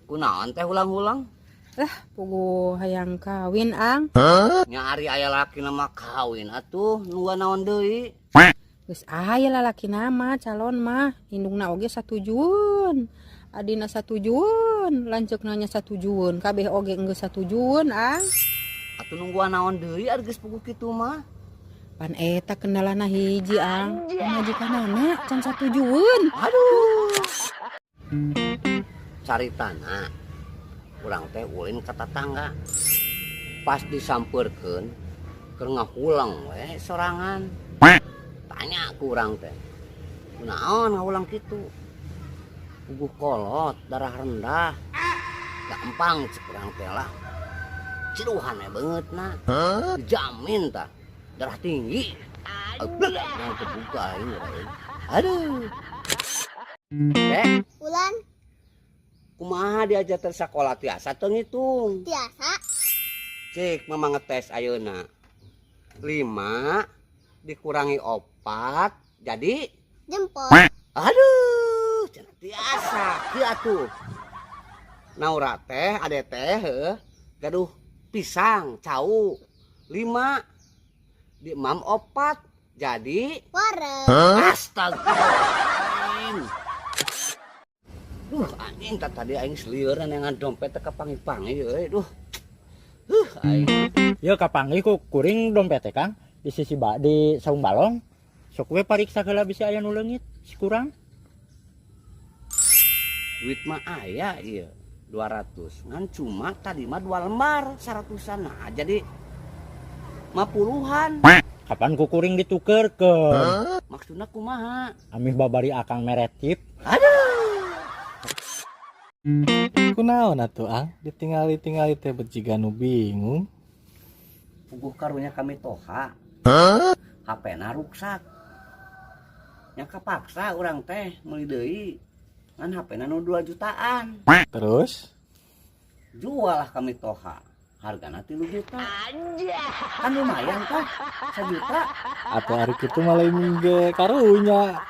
Kunaon teh ulang-ulang? Lah, puguh hayang kawin, Ang. Nya ari aya laki mah kawin atuh, nungguan naon deui? Geus aya lalakina mah, calon mah, indungna oge satujueun. Adina satujueun, lanceukna nya satujueun, kabeh oge geus satujueun, Ang. Atuh nungguan naon deui ari geus puguh kitu mah? Pan eta kendalana hiji, Ang. Pamajikanana can satujueun. Aduh. Caritana urang teh ulin ka tatangga. Pas disampeurkeun keur ngahuleng we sorangan. Tanya ku urang teh. Kunaon ngahuleng kitu? Puguh kolot, darah rendah. Gampang cek urang teh lah. Ciduhan we beungeutna. Dijamin tah darah tinggi. Aduh, kebuka aing. Aduh. Teh, Ulan. Kumaha diajar teh sakola, tiasa teu ngitung? Tiasa. Cik, Mama ngetes ayeuna. 5 dikurangi 4 jadi? Jempol. Aduh, cenah tiasa. Kieu atuh. Naura teh, ade teh heuh, gaduh pisang cau 5 diemam 4 jadi? Wareg. Astagfirullahaladzim. Duh, anjing, tak tadi aing selieuran yang dompet teh kapanggih-panggih euy. Duh. Aing. Ya kapanggih ku kuring dompet teh, Kang, di sisi ba di saung balong. Sok we pariksa heula, bisi aya nu leungit si kurang. Duit mah aya ieu 200. Ngan cuma tadi mah dua lembar 100-an, nah jadi 50-an. Kapan ku kuring ditukerkeun? Maksudna kumaha? Amih babari Akang mere tip. Aduh. Kunaon atuh, Ang? Ditingali-tingali teh bet jiga nu bingung. Puguh karunya ka mitoha. HP-na ruksak. Nya kapaksa urang teh meuli deui. Ngan HP-na nu 2 jutaan. Terus? Jual lah ka mitoha. Hargana 3 juta. Kan lumayan tah. 1 juta. Atau ari kitu mah lain ge karunya.